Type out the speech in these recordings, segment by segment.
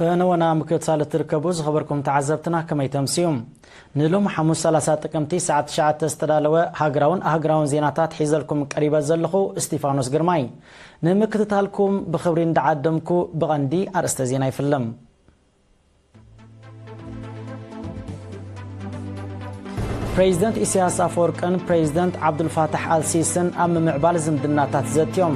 ፈነወና ምክትታል እትርከቡ ዝኸበርኩም ተዓዘብትና ከመይ ተምስዩ? ንሎም ሓሙስ ሰላሳ ጥቅምቲ ሰዓት ትሽዓተ ዝተዳለወ ሃገራውን ኣህግራውን ዜናታት ሒዘልኩም ቀሪበ ዘለኹ እስጢፋኖስ ግርማይ። ንምክትታልኩም ብኽብሪ እንዳዓደምኩ ብቐንዲ ኣርእስተ ዜና ይፍልም። ፕሬዚደንት ኢሳያስ ኣፈወርቅን ፕሬዚደንት ዓብዱልፋታሕ ኣልሲስን ኣብ ምምዕባል ዝምድናታት ዘትዮም።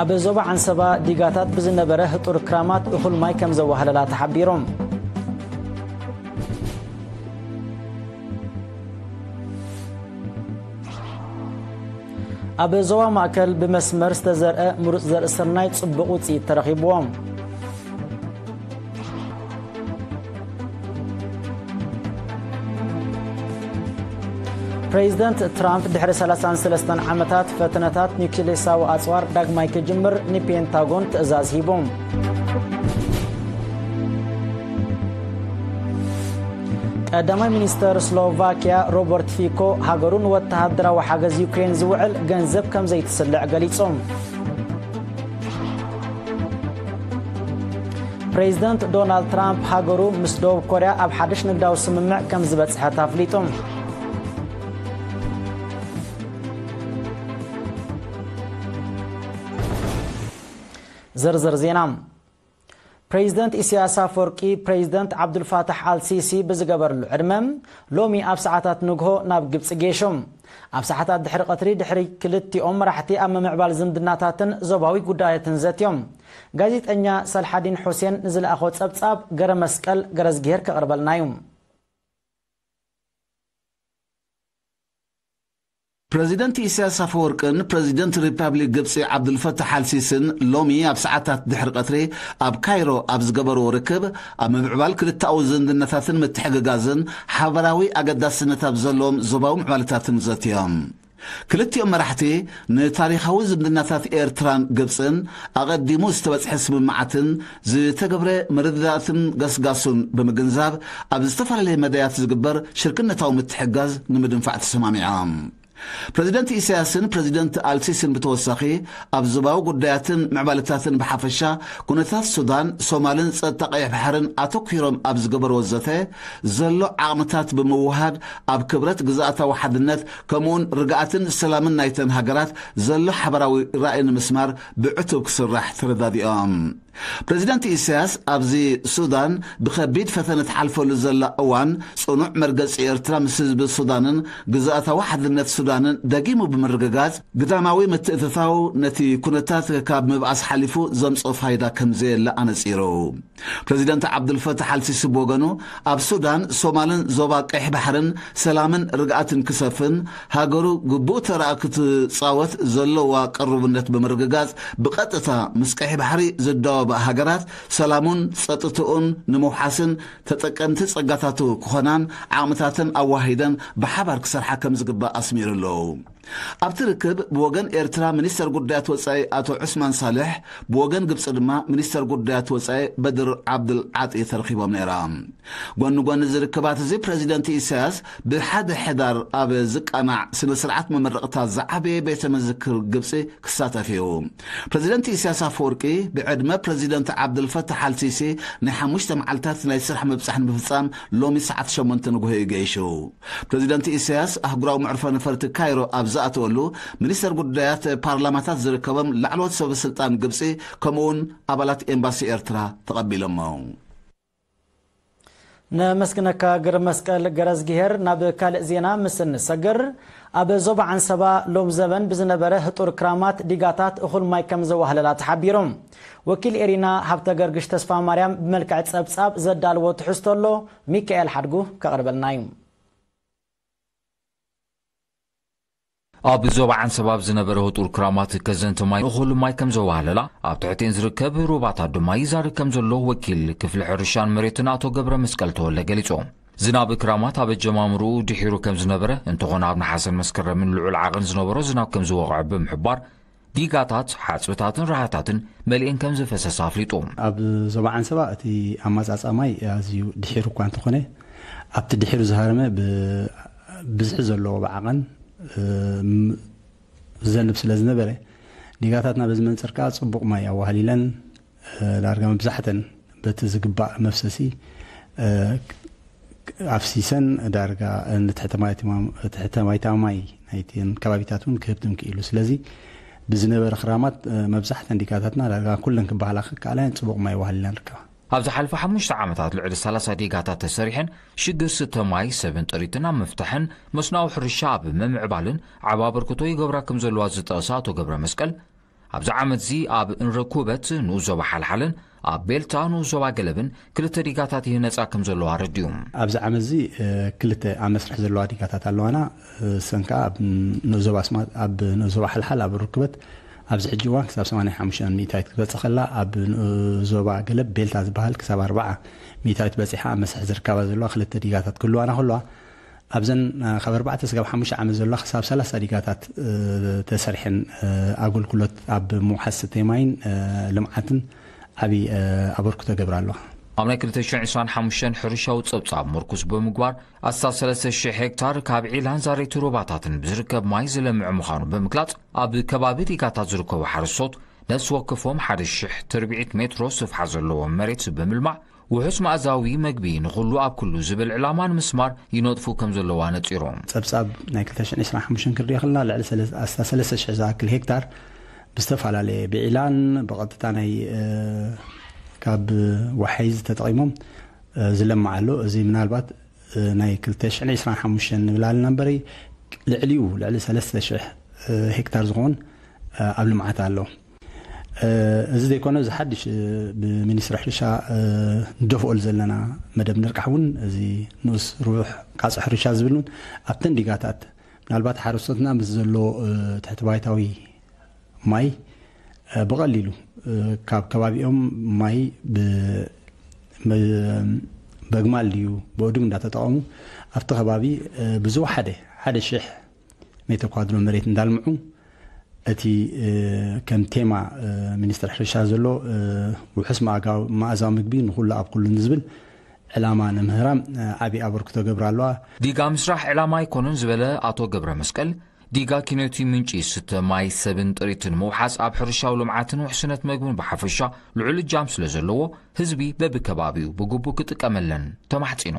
ኣብ ዞባ ዓንሰባ ዲጋታት ብዝነበረ ህጡር ክራማት እኹል ማይ ከም ዘዋህለላ ተሓቢሩ። ኣብ ዞባ ማእከል ብመስመር ዝተዘርአ ምሩፅ ዘርኢ ስርናይ ፅቡቕ ውፅኢት ተረኺብዎ። ፕሬዚደንት ትራምፕ ድሕሪ ሰላሳን ሰለስተን ዓመታት ፈተነታት ኒውክሌሳዊ ኣፅዋር ዳግማይ ክጅምር ንፔንታጎን ትእዛዝ ሂቡ። ቀዳማይ ሚኒስተር ስሎቫኪያ ሮበርት ፊኮ ሃገሩ ንወተሃደራዊ ሓገዝ ዩክሬን ዝውዕል ገንዘብ ከም ዘይትስልዕ ገሊጹ። ፕሬዚደንት ዶናልድ ትራምፕ ሃገሩ ምስ ደቡብ ኮርያ ኣብ ሓድሽ ንግዳዊ ስምምዕ ከም ዝበጽሐት ኣፍሊጡ። ዝርዝር ዜና። ፕሬዚደንት ኢሳያስ ኣፈወርቂ ፕሬዚደንት ዓብዱልፋታሕ ኣልሲሲ ብዝገበርሉ ዕድመ ሎሚ ኣብ ሰዓታት ንግሆ ናብ ግብጺ ጌሹ። ኣብ ሰዓታት ድሕሪ ቀትሪ ድሕሪ ክልቲኦም መራሕቲ ኣብ ምምዕባል ዝምድናታትን ዞባዊ ጉዳያትን ዘትዮም። ጋዜጠኛ ሳልሓዲን ሑሴን ንዝለኣኾ ጸብጻብ ገረ መስቀል ገረዝግሄር ከቕርበልና እዩ። ፕረዚደንት ኢሳያስ ኣፈወርቅን ፕረዚደንት ሪፓብሊክ ግብጺ ዓብዱልፈታሕ ኣልሲስን ሎሚ ኣብ ሰዓታት ድሕሪ ቀትሪ ኣብ ካይሮ ኣብ ዝገበርዎ ርክብ፣ ኣብ ምምዕባል ክልተኣዊ ዝምድናታትን ምትሕግጋዝን ሓበራዊ ኣገዳስነት ኣብ ዘለዎም ዞባዊ ምዕባለታትን ዘትዮም። ክልቲኦም መራሕቲ ንታሪኻዊ ዝምድናታት ኤርትራን ግብጽን፣ ኣቐዲሙ ዝተበጽሐ ስምምዓትን ዝተገብረ ምርድዳእትን ገስጋሱን ብምግንዛብ፣ ኣብ ዝተፈላለየ መዳያት ዝግበር ሽርክነታዊ ምትሕግጋዝ ንምድንፋዕ ተሰማሚዖም። ፕረዚደንት ኢሳያስን ፕረዚደንት ኣልሲስን ብተወሳኺ፣ ኣብ ዞባዊ ጉዳያትን ምዕባለታትን ብሓፈሻ፣ ኩነታት ሱዳን፣ ሶማልን ጸጥታ ቀይሕ ባሕርን ኣተኲሮም ኣብ ዝገበርዎ ዘተ፣ ዘሎ ዓቕምታት ብምውህሃድ፣ ኣብ ክብረት ግዝኣታዊ ሓድነት፣ ከምኡውን ርግኣትን ሰላምን ናይተን ሃገራት ዘሎ ሓበራዊ ራእይ ንምስማር ብዕቱብ ክስራሕ ተረዳዲኦም። ፕረዚደንት ኢሳያስ ኣብዚ ሱዳን ብኸቢድ ፈተነ ትሓልፈሉ ዘላ እዋን፣ ጽኑዕ መርገጺ ኤርትራ ምስ ህዝቢ ሱዳንን ግዝኣታዊ ሓድነት ሱዳንን ደጊሙ ብምርግጋጽ፣ ግዳማዊ ምትእትታው ነቲ ኩነታት ካብ ምብኣስ ሓሊፉ ዘምጽኦ ፋይዳ ከም ዘየለ ኣነጺሩ። ፕረዚደንት ዓብዱልፈታሕ ኣልሲሲ ብወገኑ፣ ኣብ ሱዳን፣ ሶማልን ዞባ ቀይሕ ባሕርን ሰላምን ርግኣትን ክሰፍን፣ ሃገሩ ግቡእ ተራ ክትጻወት ዘለዋ ቅሩብነት ብምርግጋጽ፣ ብቐጥታ ምስ ቀይሕ ባሕሪ ዝዳወባ ሃገራት ሰላሙን ጸጥትኡን ንምውሓስን ተጠቀምቲ ጸጋታቱ ክኾናን ዓቕምታተን ኣዋሂደን ብሓባር ክሰርሓ ከም ዝግባእ ኣስሚሩ ኣሎ። ኣብቲ ርክብ ብወገን ኤርትራ ሚኒስተር ጉዳያት ወጻኢ ኣቶ ዑስማን ሳልሕ፣ ብወገን ግብጺ ድማ ሚኒስተር ጉዳያት ወጻኢ በድር ዓብዱል ዓጢ ተረኺቦም ነይራ። ጎኒ ጎኒ እዚ ርክባት እዚ ፕረዚደንት ኢሳያስ ብሓደ ሕዳር ኣብ ዝቃናዕ ስነ ስርዓት መመረቕታ ዝዓበየ ቤተ መዘክር ግብጺ ክሳተፍ እዩ። ፕረዚደንት ኢሳያስ ኣፈወርቂ ብዕድመ ፕረዚደንት ዓብዱልፈታሕ ኣልሲሲ ናይ ሓሙሽተ መዓልታት ናይ ስራሕ ምብጻሕ ንምፍጻም ሎሚ ሰዓት ሸሞንተ ንግሆ እዩ ገይሹ። ፕረዚደንት ኢሳያስ ኣህጉራዊ መዕርፎ ነፈርቲ ካይሮ ኣብ ዝኣተወሉ፣ ሚኒስተር ጉዳያት ፓርላማታት ዝርከቦም ላዕለዎት ሰበ ስልጣን ግብጺ፣ ከምኡውን ኣባላት ኤምባሲ ኤርትራ ተቐቢሎሞ። ነመስግነካ ገረመስቀል ገረዝግሄር። ናብ ካልእ ዜና ምስ እንሰግር፣ ኣብ ዞባ ዓንሰባ ሎም ዘበን ብዝነበረ ህጡር ክራማት ዲጋታት እኹል ማይ ከም ዘዋህለላ ተሓቢሩ። ወኪል ኤሪና ሃብተ ገርግሽ ተስፋ ማርያም ብመልክዕ ጸብጻብ ዘዳልዎ ትሕዝቶ ኣሎ፣ ሚካኤል ሓድጉ ከቕርበልና እዩ። ኣብ ዞባ ዓንሰባ ኣብ ዝነበረ ህጡር ክራማት ከዘንቲ ማይ እኹል ማይ ከም ዘዋህለላ፣ ኣብ ትሕቴን ዝርከብ ሩባታት ድማ ይዛሪ ከም ዘሎ ወኪል ክፍሊ ሕርሻን መሬትን ኣቶ ገብረ መስቀል ተወልደ ገሊጹ። ዝናብ ክራማት ኣብ ኣጀማምርኡ ድሒሩ ከም ዝነበረ፣ እንተኾነ ኣብ ነሓሰን መስከረምን ልዑል ዓቐን ዝነበሮ ዝናብ ከም ዝወቕዐ ብምሕባር፣ ዲጋታት፣ ሓጽብታትን ራህታትን መሊኤን ከም ዝፈሰሳ ኣፍሊጡ። ኣብ ዞባ ዓንሰባ እቲ ኣማጻጻ ማይ ኣዝዩ ድሒሩ እኳ እንተኾነ፣ ኣብቲ ድሒሩ ዝሃረመ ብ-፣ ብዝሒ ዘለዎ ብዓቐን፣ እ፣ ም-፣ ዘንብ ስለ ዝነበረ፣ ዲጋታትና በዚ መንፅር ከዓ ፅቡቕ ማይ ኣዋህሊለን፣ እ፣ ዳርጋ መብዛሕተን በቲ ዝግባእ መፍሰሲ፣ እ፣ ኣፍሲሰን ዳርጋ ንትሕተ ማይ ትማም-፣ ትሕተ ማይታዊ ማይ ናይተን ከባቢታት እውን ክህብትም ክኢሉ። ስለዚ ብዝነበረ ክራማት፣ እ፣ መብዛሕተን ዲጋታትና ዳርጋ ኩለን ክበሃላ ከከኣለን ፅቡቕ ማይ ኣዋህሊለን ርከባ። ኣብ ዝሓለፈ ሓሙሽተ ዓመታት ልዕሊ ሰላሳ ዲጋታት ተሰሪሐን ሽግር ስተ ማይ ሰብን ጥሪትን ኣብ ምፍታሕን መስኖኣዊ ሕርሻ ኣብ ምምዕባልን ዓቢ ኣበርክቶ ይገብራ ከም ዘለዋ ዝጠቐሰ ኣቶ ገብረ መስቀል፣ ኣብዚ ዓመት እዚ ኣብ እንረኩበት ንኡስ ዞባ ሓልሓልን ኣብ ቤልታ ንኡስ ዞባ ገለብን ክልተ ዲጋታት ይህነጻ ከም ዘለዋ ኣረዲኡ። ኣብዚ ዓመት እዚ፣ እ፣ ክልተ ኣብ መስርሕ ዘለዋ ዲጋታት ኣለዋና። እ፣ እሰን ከኣ ኣብ ንኡስ ዞባ ኣስማ-፣ ኣብ ንኡስ ዞባ ሓልሓል ኣብ ርክበት ኣብዚ ሕጂ እዋን ክሳብ ሰማንያ ሓሙሽተ ሚእታዊት ክትበጽእ ከላ፣ ኣብ ንኡስ ዞባ ገለብ ቤልታ ዝበሃል ክሳብ ኣርብዓ ሚእታዊት በጺሓ ኣብ መስርሕ ዝርከባ ዘለዋ ክልተ ዲጋታት ክህልዋና ከለዋ፣ ኣብዘን፣ እ፣ ካብ ኣርባዕተ ስጋብ ሓሙሽተ ዓመት ዘለዋ ክሳብ ሰላሳ ዲጋታት፣ እ፣ ተሰሪሐን፣ እ፣ ኣገልግሎት ኣብ ምውሓስ ስተይ ማይን፣ እ፣ ልምዓትን ዓቢ፣ እ፣ ኣበርክቶ ገብራ ኣለዋ። ኣብ ናይ ክልተ ሽሕን ዕስራን ሓሙሽተን ሕርሻዊ ጸብጻብ ምርኩስ ብምግባር፣ ኣስታት ሰለስተ ሽሕ ሄክታር ካብ ዒላን ዛሬቲ ሩባታትን ብዝርከብ ማይ ዝለምዕ ምዃኑ ብምግላጽ፣ ኣብ ከባቢ ዲጋታት ዝርከቡ ሓረስቶት ነፍሲ ወከፎም ሓደ ሽሕ ትርብዒት ሜትሮ ስፍሓት ዘለዎ መሬት ብምልማዕ፣ ውሑስ መኣዛዊ መግቢ ንኹሉ ኣብ ኩሉ ዝብል ዕላማ ንምስማር ይነጥፉ ከም ዘለዋ ነጺሮም። ጸብጻብ ናይ ክልተ ሽሕን ዕስራን ሓሙሽተን ክንሪኦ ከለና፣ ልዕሊ ሰለስተ፣ ኣስታት ሰለስተ ሽሕ ዝኣክል ሄክታር ብዝተፈላለየ ብዒላን ብቐጥታ ናይ፣ እ፣ ካብ ዋሕዚ ተጠቒሞም፣ እ፣ ዝለምዕ ኣሎ። እዚ ምናልባት፣ እ፣ ናይ ክልተ ሽሕን ዕስራን ሓሙሽተን ንብል ኣለና እምበሪ፣ ልዕሊኡ፣ ልዕሊ ሰለስተ ሽሕ፣ እ፣ ሄክታር ዝኸውን፣ እ፣ ኣብ ልምዓት ኣሎ። እ፣ እዚ ዘይኮነ፣ እዚ ሓድሽ፣ እ፣ ብሚኒስትሪ ሕርሻ፣ እ፣ ንደፍኦሉ ዘለና መደብ ንርቃሕ እውን፣ እዚ ንኡስ ርቡሕ ቃጽ ሕርሻ ዝብል እውን ኣብተን ዲጋታት፣ ምናልባት ሓረስቶትና ምስ ዘሎ፣ እ፣ ትሕቲ ባይታዊ ማይ፣ እ፣ ብቐሊሉ፣ እ፣ ካብ ከባቢኦም ማይ ብ-፣ ብ-፣ በግማል ድዩ ብእዱግ እንዳተጠቐሙ ኣብቲ ከባቢ፣ እ፣ ብዝወሓደ ሓደ ሽሕ ሜትር ኳድሮ መሬት እንዳልምዑ፣ እቲ፣ እ፣ ከም ቴማ፣ እ፣ ሚኒስትሪ ሕርሻ ዘሎ፣ እ፣ ውሑስ መኣጋዊ-፣ መኣዛዊ ምግቢ ንኹሉ ኣብ ኩሉ ንዝብል ዕላማ ንምህራም፣ እ፣ ዓቢ ኣበርክቶ ገብራ ኣለዋ። ዲጋ ምስራሕ ዕላማ ኣይኮነን ዝበለ ኣቶ ገብረ መስቀል፣ ዲጋ ኪነቲ ምንጪ ስተ ማይ ሰብን ጥሪትን ምውሓስ ኣብ ሕርሻዊ ልምዓትን ውሕስነት መግብን ብሓፈሻ ልዑል እጃም ስለ ዘለዎ፣ ህዝቢ በብከባቢኡ ብግቡእ ክጥቀመለን ተማሕጺኑ።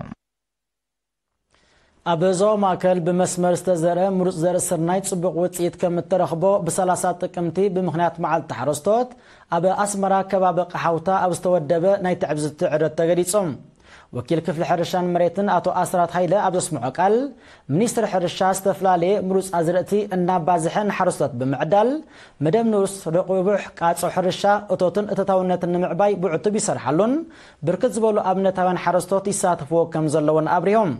ኣብ ዞባ ማእከል ብመስመር ዝተዘርአ ምሩጽ ዘርኢ ስርናይ ጽቡቕ ውጽኢት ከም እተረኽቦ ብ30 ጥቅምቲ ብምኽንያት መዓልቲ ሓረስቶት ኣብ ኣስመራ ከባቢ ቀሓውታ ኣብ ዝተወደበ ናይ ትዕዝብቲ ዕደት ተገሊጹ። ወኪል ክፍሊ ሕርሻን መሬትን ኣቶ ኣስራት ሃይለ ኣብ ዘስምዖ ቃል፣ ሚኒስትሪ ሕርሻ ዝተፈላለየ ምሩጽ ኣዝርእቲ እናባዝሐ ንሓረስቶት ብምዕዳል፣ መደብ ንኡስ ርቡሕ ቃጾ ሕርሻ እቶትን እቶታውነትን ንምዕባይ ብዕቱብ ይሰርሓሉን ብርክት ዝበሉ ኣብነታውያን ሓረስቶት ይሳተፍዎ ከም ዘለውን ኣብሪሆም።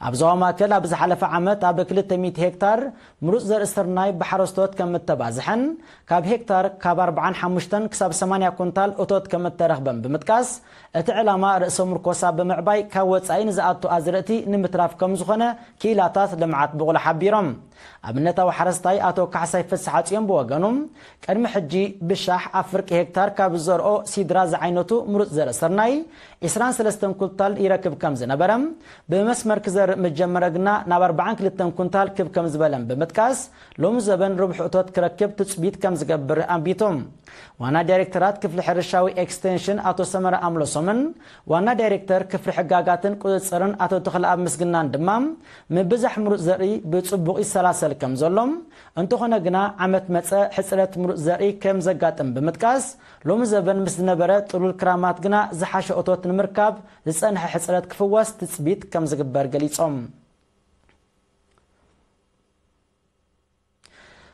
ኣብ ዞባ ማእከል ኣብ ዝሓለፈ ዓመት ኣብ ክልተ ሚእቲ ሄክታር ምሩጽ ዘርኢ ስርናይ ብሓረስቶት ከም እተባዝሐን ካብ ሄክታር ካብ ኣርብዓን ሓሙሽተን ክሳብ ሰማንያ ኩንታል እቶት ከም እተረኽበን ብምጥቃስ፣ እቲ ዕላማ ርእሰ ምርኮሳ ብምዕባይ ካብ ወጻኢ ንዝኣቱ ኣዝርእቲ ንምትራፍ ከም ዝኾነ ክኢላታት ልምዓት ብቑል ሓቢሮም። ኣብነታዊ ሓረስታይ ኣቶ ካሕሳይ ፍስሓጽዮን ብወገኑ፣ ቅድሚ ሕጂ ብሻሕ ኣብ ፍርቂ ሄክታር ካብ ዝዘርኦ ሲድራ ዝዓይነቱ ምሩጽ ዘርኢ ስርናይ ዒስራን ሰለስተን ኩንታል ይረክብ ከም ዝነበረ፣ ብመስመር ክዘርእ ምስ ጀመረ ግና ናብ ኣርባዓን ክልተን ኩንታል ክብ ከም ዝበለን ብምጥቃስ፣ ሎሚ ዘበን ርብሑ እቶት ክረክብ ትጽቢት ከም ዝገብር ኣንቢቱ። ዋና ዳይሬክተራት ክፍሊ ሕርሻዊ ኤክስቴንሽን ኣቶ ሰመረ ኣምሎሶምን ዋና ዳይሬክተር ክፍሊ ሕጋጋትን ቁጽጽርን ኣቶ ተኽለኣብ ምስግናን ድማ፣ ምብዛሕ ምሩጽ ዘርኢ ብጽቡቕ ይሰላሰል ከም ዘሎ፣ እንተኾነ ግና ዓመት መጸ ሕጽረት ምሩጽ ዘርኢ ከም ዘጋጥም ብምጥቃስ፣ ሎሚ ዘበን ምስ ዝነበረ ጥሉል ክራማት ግና ዝሓሸ እቶት ንምርካብ ዝጸንሐ ሕጽረት ክፍወስ ትጽቢት ከም ዝግበር ገሊጾም።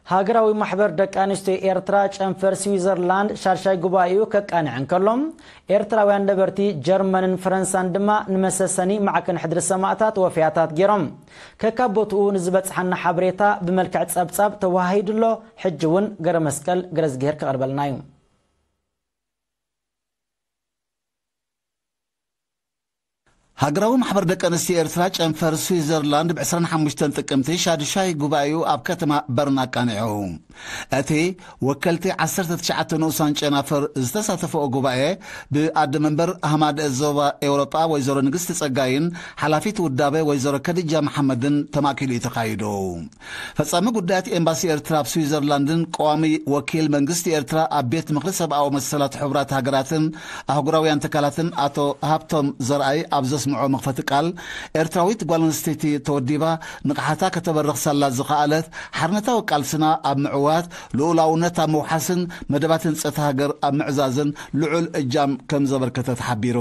ሃገራዊ ማሕበር ደቂ ኣንስትዮ ኤርትራ ጨንፈር ስዊዘርላንድ ሻድሻይ ጉባኤኡ ከቃንዕ እንከሎ፣ ኤርትራውያን ነበርቲ ጀርመንን ፈረንሳን ድማ ንመሰሰኒ ማዕከን ሕድሪ ሰማእታት ወፍያታት ገይሮም። ከካብ ቦትኡ ንዝበጽሓና ሓበሬታ ብመልክዕ ጸብጻብ ተወሃሂዱ ኣሎ። ሕጂ እውን ገረ መስቀል ገረዝግሄር ከቕርበልና እዩ። ሃገራዊ ማሕበር ደቂ ኣንስትዮ ኤርትራ ጨንፈር ስዊዘርላንድ ብ ዕስራን ሓሙሽተን ጥቅምቲ ሻዱሻይ ጉባኤኡ ኣብ ከተማ በርን ኣቃኒዑ። እቲ ወከልቲ ዓሰርተ ትሽዓተ ንኡሳን ጨናፍር ዝተሳተፈኦ ጉባኤ፣ ብኣደ መንበር ኣህማድ ዞባ ኤውሮጳ ወይዘሮ ንግስቲ ጸጋይን ሓላፊት ውዳበ ወይዘሮ ከድጃ መሓመድን ተማእኪሉ እዩ ተኻይዱ። ፈጻሚ ጉዳያት ኤምባሲ ኤርትራ ኣብ ስዊዘርላንድን ቀዋሚ ወኪል መንግስቲ ኤርትራ ኣብ ቤት ምኽሪ ሰብኣዊ መሰላት ሕቡራት ሃገራትን ኣህጉራውያን ትካላትን ኣቶ ሃብቶም ዘርኣይ ኣብ ዘስምዖ መኽፈቲ ቃል፣ ኤርትራዊት ጓል ኣንስተይቲ ተወዲባ ንቕሓታ ከተበርኽ ሳላ ዝኸኣለት፣ ሓርነታዊ ቃልስና ኣብ ምዕዋት፣ ልኡላውነት ኣብ ምውሓስን መደባት ህንጸት ሃገር ኣብ ምዕዛዝን ልዑል እጃም ከም ዘበርከተ ተሓቢሩ።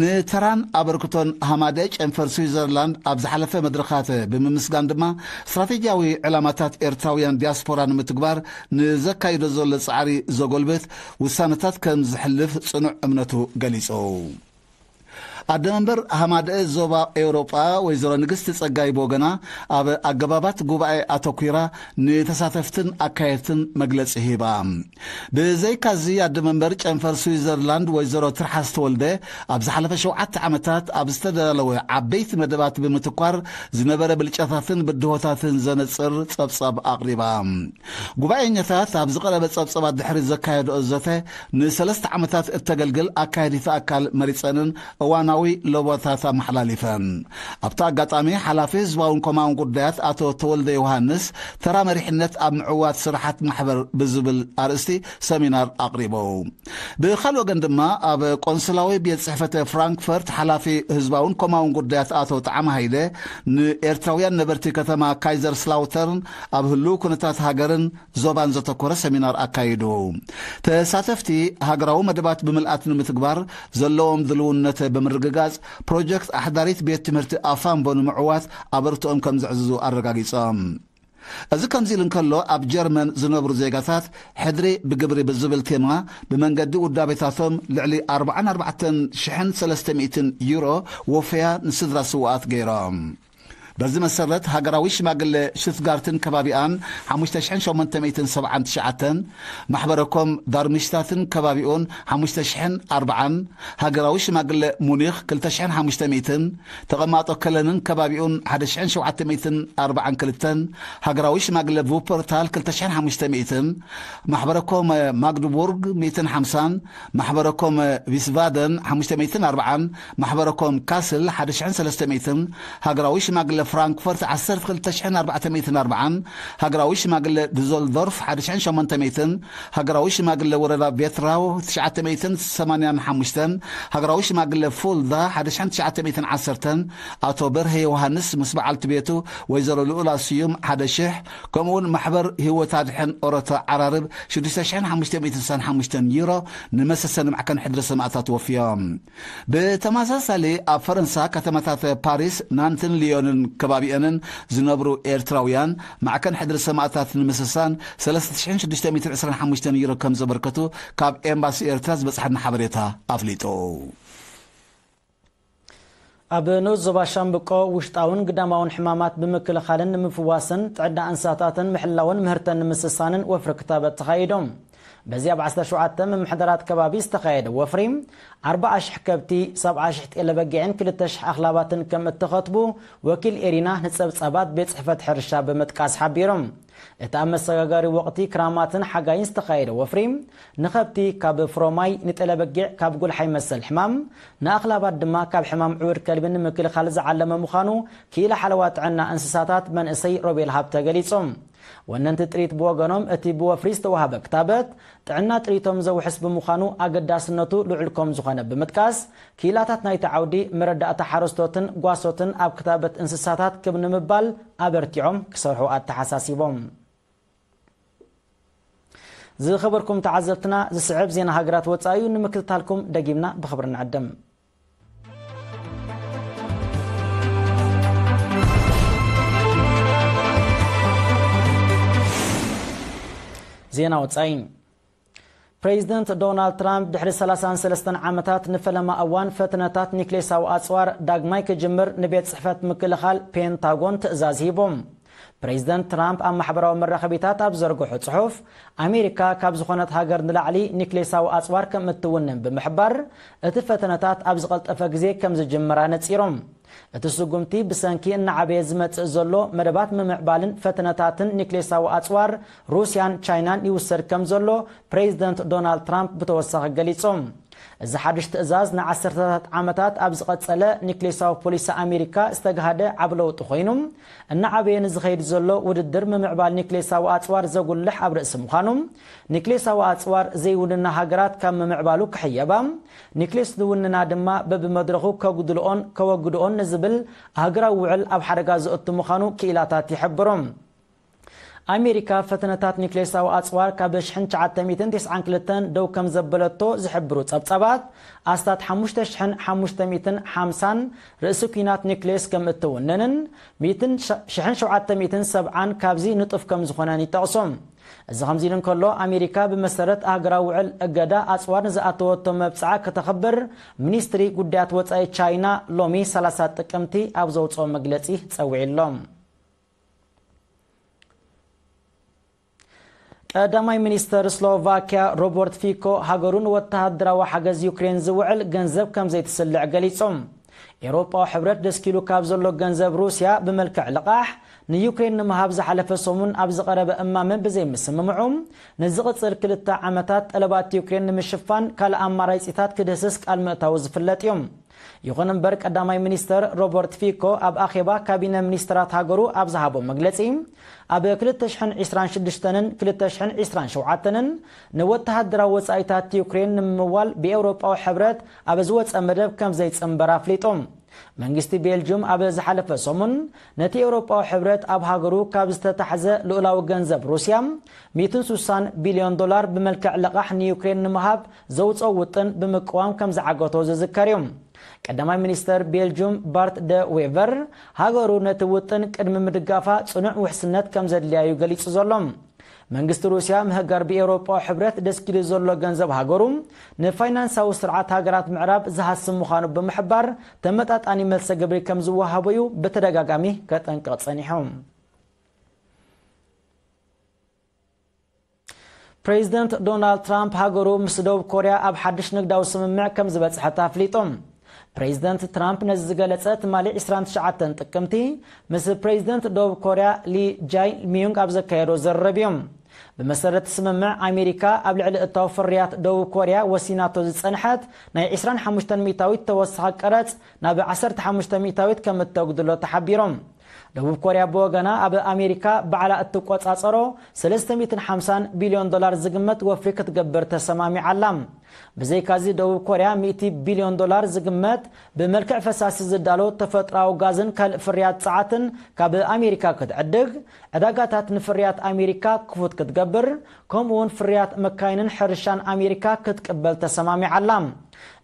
ንተራን ኣበርክቶን ሃማደ ጨንፈር ስዊዘርላንድ ኣብ ዝሓለፈ መድረኻት ብምምስጋን ድማ፣ ስትራቴጂያዊ ዕላማታት ኤርትራውያን ዲያስፖራ ንምትግባር ንዘካይዶ ዘሎ ጻዕሪ ዘጎልብት ውሳነታት ከም ዝሕልፍ ጽኑዕ እምነቱ ገሊጹ። ኣደ መንበር ሃማደ ዞባ ኤውሮጳ ወይዘሮ ንግስቲ ጸጋይ ብወገና፣ ኣብ ኣገባባት ጉባኤ ኣተኲራ ንተሳተፍትን ኣካየድትን መግለጺ ሂባ። ብዘይካዚ፣ ኣደ መንበር ጨንፈር ስዊዘርላንድ ወይዘሮ ትርሓስ ተወልደ፣ ኣብ ዝሓለፈ ሸውዓተ ዓመታት ኣብ ዝተዳለወ ዓበይቲ መደባት ብምትኳር ዝነበረ ብልጫታትን ብድሆታትን ዘነጽር ጸብጻብ ኣቕሪባ። ጉባኤኛታት ኣብ ዝቐረበ ጸብጻባት ድሕሪ ዘካየድኦ ዘተ፣ ንሰለስተ ዓመታት እተገልግል ኣካየዲት ኣካል መሪጸንን እዋናዊ ለቦታት ኣመሓላሊፈን። ኣብቲ ኣጋጣሚ፣ ሓላፊ ህዝባውን ኮማውን ጉዳያት ኣቶ ተወልደ ዮሃንስ፣ ተራ መሪሕነት ኣብ ምዕዋት ስራሓት ማሕበር ብዝብል ኣርእስቲ ሰሚናር ኣቕሪቡ። ብኻልእ ወገን ድማ፣ ኣብ ቆንስላዊ ቤት ጽሕፈት ፍራንክፈርት ሓላፊ ህዝባውን ኮማውን ጉዳያት ኣቶ ጣዕመ ሃይለ፣ ንኤርትራውያን ነበርቲ ከተማ ካይዘር ስላውተርን ኣብ ህልው ኩነታት ሃገርን ዞባን ዘተኮረ ሰሚናር ኣካይዱ። ተሳተፍቲ፣ ሃገራዊ መደባት ብምልኣት ንምትግባር ዘለዎም ድልውነት ብምርግጋጽ፣ ፕሮጀክት ኣሕዳሪት ቤት ትምህርቲ ኣፋምቦ ንምዕዋት ኣበርትኦም ከም ዘዕዝዙ ኣረጋጊጾም። እዚ ከምዚ ኢሉ እንከሎ፣ ኣብ ጀርመን ዝነብሩ ዜጋታት፣ ሕድሪ ብግብሪ ብዝብል ቴማ፣ ብመንገዲ ውዳቤታቶም ልዕሊ ኣርባዓን ኣርባዕተን ሽሕን ሰለስተ ሚእትን ዩሮ ወፈያ ንስድራ ስውኣት ገይሮም። በዚ መሰረት፣ ሃገራዊ ሽማግለ ሽቱትጋርትን ከባቢኣን ሓሙሽተ ሽሕን ሸሞንተ ሚእትን ሰብዓን ትሽዓተን፣ ማሕበረ ኮም ዳርምሽታትን ከባቢኡን ሓሙሽተ ሽሕን ኣርባዓን፣ ሃገራዊ ሽማግለ ሙኒኽ ክልተ ሽሕን ሓሙሽተ ሚእትን፣ ተቐማጦ ከለንን ከባቢኡን ሓደ ሽሕን ሸውዓተ ሚእትን ኣርባዓን ክልተን፣ ሃገራዊ ሽማግለ ቩፐርታል ክልተ ሽሕን ሓሙሽተ ሚእትን፣ ማሕበረ ኮም ማግድቡርግ ሚእትን ሓምሳን፣ ማሕበረ ኮም ቪስቫደን ሓሙሽተ ሚእትን ኣርባዓን፣ ማሕበረ ኮም ካስል ሓደ ሽሕን ሰለስተ ሚእትን፣ ሃገራዊ ሽማግለ ፍራንክፈርት ዓሰርተ ክልተ ሽሕን ኣርባዕተ ሚእትን ኣርባዓን፣ ሃገራዊ ሽማግለ ዱዞልዶርፍ ሓደ ሽሕን ሸሞንተ ሚእትን፣ ሃገራዊ ሽማግለ ወረዳ ቬትራው ትሽዓተ ሚእትን ሰማንያን ሓሙሽተን፣ ሃገራዊ ሽማግለ ፉልዳ ሓደ ሽሕን ትሽዓተ ሚእትን ዓሰርተን፣ ኣቶ በርሀ ዮሃንስ ምስ በዓልቲ ቤቱ ወይዘሮ ልኡላ ስዩም ሓደ ሽሕ፣ ከምኡውን ማሕበር ህይወት ኣድሕን ኦሮታ ዓራርብ ሽዱሽተ ሽሕን ሓሙሽተ ሚእትን ሓሙሽተን ዩሮ ንመሰሰኒ ማዕከን ሕድሪ ሰማእታት ወፍዮም። ብተመሳሳሊ፣ ኣብ ፈረንሳ ከተማታት ፓሪስ፣ ናንትን ሊዮንን ከባቢኦምን ዝነብሩ ኤርትራውያን፣ ማዕከን ሕድሪ ሰማእታት ንምስሳን ሰለስተ ሽሕን ሽዱሽተ ሚእትን ዕስራን ሓሙሽተን ዩሮ ከም ዘበርከቱ ካብ ኤምባሲ ኤርትራ ዝበጽሓና ሓበሬታ ኣፍሊጡ። ኣብ ንኡስ ዞባ ሻምብቆ፣ ውሽጣውን ግዳማውን ሕማማት ብምክልኻልን ንምፍዋስን፣ ጥዕና እንስሳታትን ምሕላውን ምህርተን ንምስሳንን ወፍሪ ክታበት ተኻይዶም። በዚ ኣብ ዓሰርተ ሸውዓተ ምምሕዳራት ከባቢ ዝተኻየደ ወፍሪ፣ ኣርባዓ ሽሕ ከብቲ፣ ሰብዓ ሽሕ ጤለ በጊዕን ክልተ ሽሕ ኣኽላባትን ከም እተኸትቡ፣ ወኪል ኤሪና ንጸብጻባት ቤት ጽሕፈት ሕርሻ ብምጥቃስ ሓቢሮም። እቲ ኣብ መሰጋጋሪ ወቕቲ ክራማትን ሓጋይን ዝተኻየደ ወፍሪ፣ ንኸብቲ ካብ ፍሮማይ፣ ንጤለ በጊዕ ካብ ጉልሓይ መሰል ሕማም፣ ንኣኽላባት ድማ ካብ ሕማም ዕውር ከልቢ ንምክልኻል ዝዓለመ ምዃኑ፣ ክኢላ ሓለዋ ጥዕና እንስሳታት መንእሰይ ሮቤል ሃብተ ገሊጹ። ወነንቲ ጥሪት ብወገኖም፣ እቲ ብወፍሪ ዝተዋህበ ክታበት፣ ጥዕና ጥሪቶም ዘውሕስ ብምዃኑ ኣገዳስነቱ ልዑል ከም ዝኾነ ብምጥቃስ፣ ክኢላታት ናይቲ ዓውዲ መረዳእታ ሓረስቶትን ጓሶትን ኣብ ክታበት እንስሳታት ክብ ንምባል ኣበርቲዖም ክሰርሑ ኣተሓሳሲቦም። ዝኸበርኩም ተዓዘብትና፣ ዝስዕብ ዜና ሃገራት ወጻኢ እዩ። ንምክትታልኩም ደጊምና ብኽብሪ ንዕድም። ዜና ወጻኢ። ፕሬዚደንት ዶናልድ ትራምፕ ድሕሪ ሰላሳን ሰለስተን ዓመታት ንፈለማ እዋን ፈተነታት ኒክሌሳዊ ኣጽዋር ዳግማይ ክጅምር ንቤት ጽሕፈት ምክልኻል ፔንታጎን ትእዛዝ ሂቡ። ፕሬዚደንት ትራምፕ ኣብ ማሕበራዊ መራኸቢታት ኣብ ዘርግሖ ጽሑፍ፣ ኣሜሪካ ካብ ዝኾነት ሃገር ንላዕሊ ኒክሌሳዊ ኣጽዋር ከም እትውንን ብምሕባር፣ እቲ ፈተነታት ኣብ ዝቐልጠፈ ግዜ ከም ዝጅምር ኣነጺሮም። እቲ ስጉምቲ ብሰንኪ እናዓበየ ዝመጽእ ዘሎ መደባት ምምዕባልን ፈተነታትን ኒክሌሳዊ ኣጽዋር ሩስያን ቻይናን ይውሰድ ከም ዘሎ ፕሬዚደንት ዶናልድ ትራምፕ ብተወሳኺ ገሊጾም። እዚ ሓድሽ ትእዛዝ ንዓሰርተታት ዓመታት ኣብ ዝቐጸለ ኒክሌሳዊ ፖሊሲ ኣሜሪካ ዝተጋህደ ዓቢ ለውጢ ኮይኑ፣ እናዓበየ ንዝኸይድ ዘሎ ውድድር ምምዕባል ኒክሌሳዊ ኣጽዋር ዘጉልሕ ኣብ ርእሲ ምዃኑ፣ ኒክሌሳዊ ኣጽዋር ዘይውንና ሃገራት ካብ ምምዕባሉ ክሕየባ፣ ኒክሌስ ዝውንና ድማ በብመድረኹ ከጉድልኦን ከወግድኦን ንዝብል ኣህግራዊ ውዕል ኣብ ሓደጋ ዘእቱ ምዃኑ ክኢላታት ይሕብሩ። ኣሜሪካ ፈተነታት ኒክሌሳዊ ኣጽዋር ካብ ሽሕን ትሽዓተ ሚእትን ተስዓን ክልተን ደው ከም ዘበለቶ ዝሕብሩ ጸብጻባት፣ ኣስታት ሓሙሽተ ሽሕን ሓሙሽተ ሚእትን ሓምሳን ርእሲ ኲናት ኒክሌስ ከም እትውንንን፣ ሚእትን ሸ-፣ ሽሕን ሸውዓተ ሚእትን ሰብዓን ካብዚ ንጡፍ ከም ዝኾነን ይጠቕሱ። እዚ ከምዚ ኢሉ እንከሎ፣ ኣሜሪካ ብመሰረት ኣህግራዊ ውዕል እገዳ ኣጽዋር ንዝኣተወቶ መብጽዓ ከተኽብር ሚኒስትሪ ጉዳያት ወጻኢ ቻይና ሎሚ ሰላሳ ጥቅምቲ ኣብ ዘውጽኦ መግለጺ ጸዊዑ ኣሎ። ቀዳማይ ሚኒስተር ስሎቫኪያ ሮበርት ፊኮ ሃገሩ ንወተሃደራዊ ሓገዝ ዩክሬን ዝውዕል ገንዘብ ከም ዘይትስልዕ ገሊጹ። ኤውሮጳዊ ሕብረት ደስኪሉ ካብ ዘሎ ገንዘብ ሩስያ ብመልክዕ ልቓሕ ንዩክሬን ንምሃብ ዝሓለፈ ሰሙን ኣብ ዝቐረበ እማመ ብዘይምስምምዑ፣ ንዝቕጽል ክልተ ዓመታት ጠለባት ዩክሬን ንምሽፋን ካልእ ኣማራጺታት ክድህስስ ቃል ምእታዉ ዝፍለጥ እዩ። ይኹን እምበር፣ ቀዳማይ ሚኒስተር ሮበርት ፊኮ ኣብ ኣኼባ ካቢነ ሚኒስተራት ሃገሩ ኣብ ዝሃቦ መግለጺ፣ ኣብ ክልተ ሽሕን ዕስራን ሽዱሽተን ክልተ ሽሕን ዕስራን ሸውዓተን ንወተሃደራዊ ወጻኢታት ዩክሬን ንምምዋል ብኤውሮጳዊ ሕብረት ኣብ ዝወጸ መደብ ከም ዘይጽንበር ኣፍሊጡ። መንግስቲ ቤልጅዩም ኣብ ዝሓለፈ ሰሙን ነቲ ኤውሮጳዊ ሕብረት ኣብ ሃገሩ ካብ ዝተታሕዘ ልኡላዊ ገንዘብ ሩስያ ሚእትን ስሳን ቢልዮን ዶላር ብመልክዕ ልቓሕ ንዩክሬን ንምሃብ ዘውጽኦ ውጥን ብምቅዋም ከም ዝዓገቶ ዝዝከር እዩ። ቀዳማይ ሚኒስተር ቤልጅዩም ባርት ደ ዌቨር፣ ሃገሩ ነቲ ውጥን ቅድሚ ምድጋፋ ጽኑዕ ውሕስነት ከም ዘድልያ እዩ ገሊጹ ዘሎ። መንግስቲ ሩስያ ምህጋር ብኤውሮጳዊ ሕብረት ደስኪሉ ዘሎ ገንዘብ ሃገሩ ንፋይናንሳዊ ስርዓት ሃገራት ምዕራብ ዝሃስም ምዃኑ ብምሕባር፣ ተመጣጣኒ መልሰ ግብሪ ከም ዝወሃቦ እዩ ብተደጋጋሚ ከጠንቅቕ ጸኒሑ። ፕሬዚደንት ዶናልድ ትራምፕ ሃገሩ ምስ ደቡብ ኮርያ ኣብ ሓድሽ ንግዳዊ ስምምዕ ከም ዝበጽሐት ኣፍሊጡ። ፕሬዚደንት ትራምፕ ነዚ ዝገለጸ ትማሊ ዕስራን ትሽዓተን ጥቅምቲ ምስ ፕሬዚደንት ደቡብ ኮርያ ሊ ጃይ ሚዩንግ ኣብ ዘካየዶ ዝርርብ እዩ። ብመሰረት ስምምዕ፣ ኣሜሪካ ኣብ ልዕሊ እታዊ ፍርያት ደቡብ ኮርያ ወሲናቶ ዝጸንሐት ናይ ዕስራን ሓሙሽተን ሚእታዊት ተወሳኺ ቀረጽ ናብ ዓሰርተ ሓሙሽተ ሚእታዊት ከም እተጉድሎ ተሓቢሩ። ደቡብ ኮርያ ብወገና ኣብ ኣሜሪካ ባዕላ እትቆጻጸሮ ሰለስተ ሚእትን ሓምሳን ቢልዮን ዶላር ዝግመት ወፍሪ ክትገብር ተሰማሚዓ ኣላ። ብዘይካዚ ደቡብ ኮርያ ሚእቲ ቢልዮን ዶላር ዝግመት ብመልክዕ ፈሳሲ ዝዳሎ ተፈጥሮኣዊ ጋዝን ካልእ ፍርያት ጸዓትን ካብ ኣሜሪካ ክትዕድግ፣ ዕዳጋታት ንፍርያት ኣሜሪካ ክፉት ክትገብር፣ ከምኡ እውን ፍርያት መካይንን ሕርሻን ኣሜሪካ ክትቅበል ተሰማሚዓ ኣላ።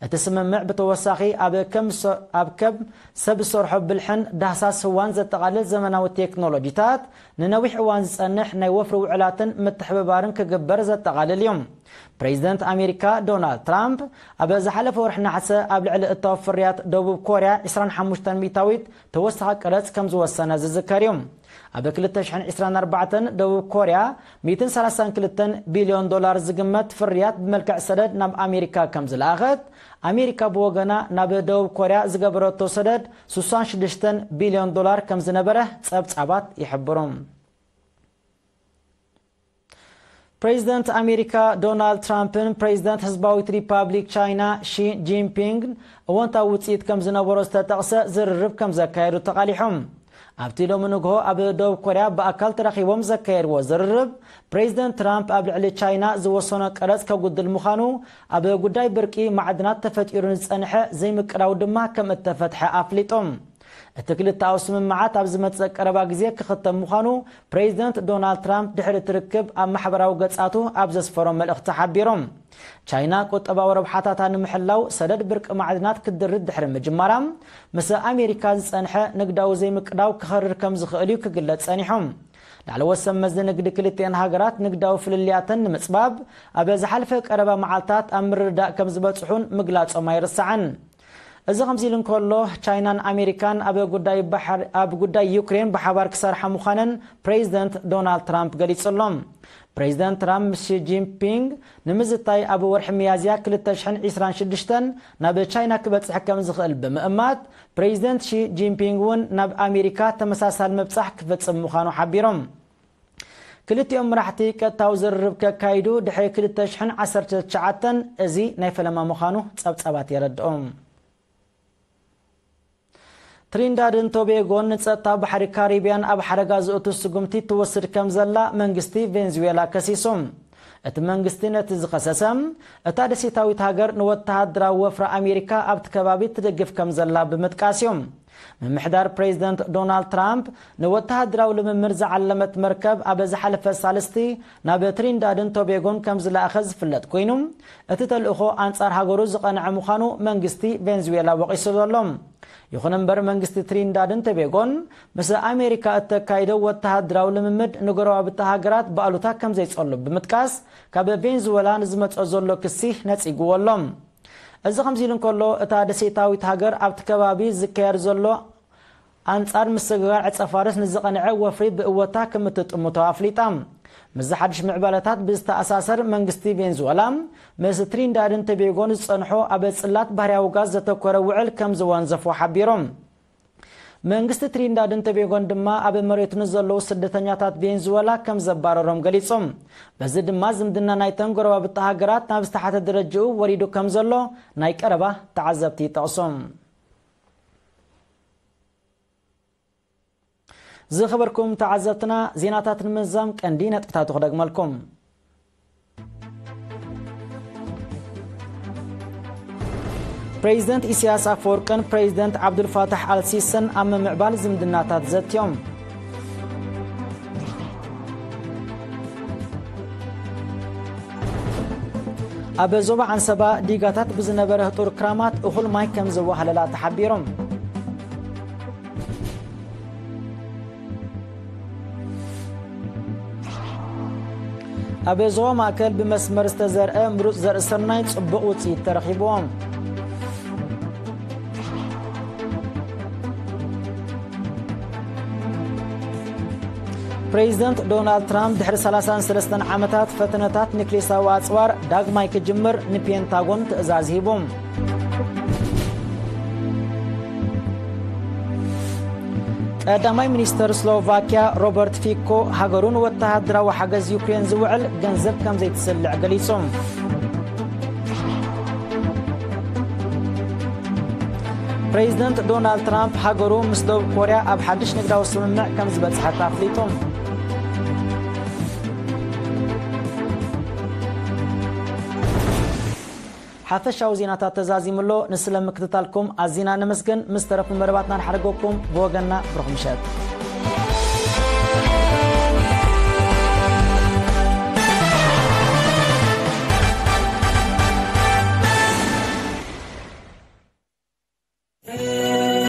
እቲ ስምምዕ ብተወሳኺ ኣብ ከም ሰ-፣ ኣብ ከም ሰብ ዝሰርሖ ብልሕን ዳህሳስ ህዋን ዘጠቓልል ዘመናዊ ቴክኖሎጂታት፣ ንነዊሕ እዋን ዝጸንሕ ናይ ወፍሪ ውዕላትን ምትሕብባርን ክግበር ዘጠቓልል እዩ። ፕሬዚደንት ኣሜሪካ ዶናልድ ትራምፕ ኣብ ዝሓለፈ ወርሒ ነሓሰ ኣብ ልዕሊ እታዊ ፍርያት ደቡብ ኮርያ ዕስራን ሓሙሽተን ሚእታዊት ተወሳኺ ቀረጽ ከም ዝወሰነ ዝዝከር እዩ። ኣብ ክልተ ሽሕን ዕስራን ኣርባዕተን ደቡብ ኮርያ ሚእትን ሰላሳን ክልተን ቢልዮን ዶላር ዝግመት ፍርያት ብመልክዕ ሰደድ ናብ ኣሜሪካ ከም ዝለኣኸት፣ ኣሜሪካ ብወገና ናብ ደቡብ ኮርያ ዝገበረቶ ሰደድ ስሳን ሽዱሽተን ቢልዮን ዶላር ከም ዝነበረ ጸብጻባት ይሕብሩ። ፕሬዚደንት ኣሜሪካ ዶናልድ ትራምፕን ፕሬዚደንት ህዝባዊት ሪፓብሊክ ቻይና ሺ ጂንፒንግ እወንታዊ ውጽኢት ከም ዝነበሮ ዝተጠቕሰ ዝርርብ ከም ዘካየዱ ተቓሊሖም። ኣብቲ ሎሚ ንግሆ ኣብ ደቡብ ኮርያ ብኣካል ተራኺቦም ዘካየድዎ ዝርርብ፣ ፕሬዚደንት ትራምፕ ኣብ ልዕሊ ቻይና ዝወሰኖ ቀረጽ ከጉድል ምዃኑ፣ ኣብ ጉዳይ ብርቂ ማዕድናት ተፈጢሩ ንዝጸንሐ ዘይምቅዳው ድማ ከም እተፈትሐ ኣፍሊጦም። እቲ ክልተኣዊ ስምምዓት ኣብ ዝመጽእ ቀረባ ግዜ ክኽተም ምዃኑ ፕሬዚደንት ዶናልድ ትራምፕ ድሕሪ እቲ ርክብ ኣብ ማሕበራዊ ገጻቱ ኣብ ዘስፈሮ መልእኽቲ ሓቢሩ። ቻይና ቁጠባዊ ረብሓታታ ንምሕላው ሰደድ ብርቂ ማዕድናት ክትድርት ድሕሪ ምጅማራ፣ ምስ ኣሜሪካ ዝጸንሐ ንግዳዊ ዘይምቅዳው ክኸርር ከም ዝኽእል እዩ ክግለጽ ጸኒሑ። ላዕለዎት ሰብ መዚ ንግዲ ክልቲአን ሃገራት ንግዳዊ ፍልልያተን ንምጽባብ ኣብ ዝሓለፈ ቀረባ መዓልታት ኣብ ምርድዳእ ከም ዝበጽሑን ምግላጾም ኣይርሳዕን። እዚ ከምዚ ኢሉ እንከሎ፣ ቻይናን ኣሜሪካን ኣብ ጉዳይ ባሕር-፣ ኣብ ጉዳይ ዩክሬን ብሓባር ክሰርሓ ምዃነን ፕሬዚደንት ዶናልድ ትራምፕ ገሊጹ ኣሎ። ፕሬዚደንት ትራምፕ ምስ ሺ ጂንፒንግ ንምዝታይ ኣብ ወርሒ ሚያዝያ ክልተ ሽሕን ዕስራን ሽዱሽተን ናብ ቻይና ክበጽሕ ከም ዝኽእል ብምእማት፣ ፕሬዚደንት ሺ ጂንፒንግ እውን ናብ ኣሜሪካ ተመሳሳሊ ምብጻሕ ክፍጽም ምዃኑ ሓቢሮም። ክልቲኦም መራሕቲ ቀጥታዊ ዝርርብ ከካይዱ ድሕሪ ክልተ ሽሕን ዓሰርተ ትሽዓተን፣ እዚ ናይ ፈለማ ምዃኑ ጸብጻባት የረድኡ። ትሪንዳድን ቶቤጎን ንጸጥታ ባሕሪ ካሪብያን ኣብ ሓደጋ ዘእቱ ስጉምቲ ትወስድ ከም ዘላ መንግስቲ ቬንዙዌላ ከሲሱ። እቲ መንግስቲ ነቲ ዝኸሰሰ፣ እታ ደሴታዊት ሃገር ንወተሃደራዊ ወፍሪ ኣሜሪካ ኣብቲ ከባቢ ትደግፍ ከም ዘላ ብምጥቃስ እዩ። ምምሕዳር ፕሬዚደንት ዶናልድ ትራምፕ ንወተሃደራዊ ልምምድ ዝዓለመት መርከብ ኣብ ዝሓለፈ ሳልስቲ ናብ ትሪንዳድን ቶቤጎን ከም ዝለኣኸ ዝፍለጥ ኮይኑ፣ እቲ ተልእኾ ኣንጻር ሃገሩ ዝቐንዐ ምዃኑ መንግስቲ ቬንዙዌላ ወቒሱ ዘሎ። ይኹን እምበር፣ መንግስቲ ትሪንዳድን ቶቤጎን ምስ ኣሜሪካ እተካይዶ ወተሃደራዊ ልምምድ ንጎረባብቲ ሃገራት ብኣሉታ ከም ዘይጸሉ ብምጥቃስ፣ ካብ ቬንዙዌላ ንዝመጽኦ ዘሎ ክሲ ነጺግዎ ኣሎ። እዚ ከምዚ ኢሉ እንከሎ፣ እታ ደሴታዊት ሃገር ኣብቲ ከባቢ ዝካየድ ዘሎ ኣንጻር ምስግጋር ዕጸ ፋርስ ንዝቐንዐ ወፍሪ ብእወታ ከም እትጥምቶ ኣፍሊጣ። ምስዚ ሓድሽ ምዕባለታት ብዝተኣሳሰር፣ መንግስቲ ቬንዙዌላ ምስ ትሪንዳድን ቶቤጎን ዝጸንሖ ኣብ ጽላት ባህርያዊ ጋዝ ዘተኮረ ውዕል ከም ዝወንዘፎ ሓቢሩ። መንግስቲ ትሪንዳድን ቶቤጎን ድማ ኣብ መሬቱ ንዘለዉ ስደተኛታት ቬንዙዌላ ከም ዘባረሮም ገሊጹ። በዚ ድማ ዝምድና ናይተን ጎረባብቲ ሃገራት ናብ ዝተሓተ ደረጃኡ ወሪዱ ከም ዘሎ ናይ ቀረባ ተዓዘብቲ ይጠቕሱ። ዝኸበርኩም ተዓዘብትና፣ ዜናታት ንምዛም ቀንዲ ነጥብታቱ ክደግመልኩም። ፕሬዚደንት ኢሳያስ ኣፈወርቅን ፕሬዚደንት ዓብዱልፋታሕ ኣልሲስን ኣብ ምምዕባል ዝምድናታት ዘትዮም። ኣብ ዞባ ዓንሰባ ዲጋታት ብዝነበረ ህጡር ክራማት እኹል ማይ ከም ዘዋህለላ ተሓቢሮም። ኣብ ዞባ ማእከል ብመስመር ዝተዘርአ ምሩፅ ዘርኢ ስርናይ ጽቡቕ ውፅኢት ተረኺብዎም። ፕሬዚደንት ዶናልድ ትራምፕ ድሕሪ ሰላሳን ሰለስተን ዓመታት ፈተነታት ኒክሌሳዊ ኣጽዋር ዳግማይ ክጅምር ንፔንታጎን ትእዛዝ ሂቡ። ቀዳማይ ሚኒስተር ስሎቫኪያ ሮበርት ፊኮ ሃገሩ ንወተሃደራዊ ሓገዝ ዩክሬን ዝውዕል ገንዘብ ከም ዘይትስልዕ ገሊጹ። ፕሬዚደንት ዶናልድ ትራምፕ ሃገሩ ምስ ደቡብ ኮርያ ኣብ ሓድሽ ንግዳዊ ስምምዕ ከም ዝበጽሐት ኣፍሊጡ። ሓፈሻዊ ዜናታት ተዛዚሙ ኣሎ። ንስለ ምክትታልኩም ኣዚና ነመስግን። ምስ ተረፉ መደባትና ንሓደገኩም። ብወገንና ብሩኽ ምሸት።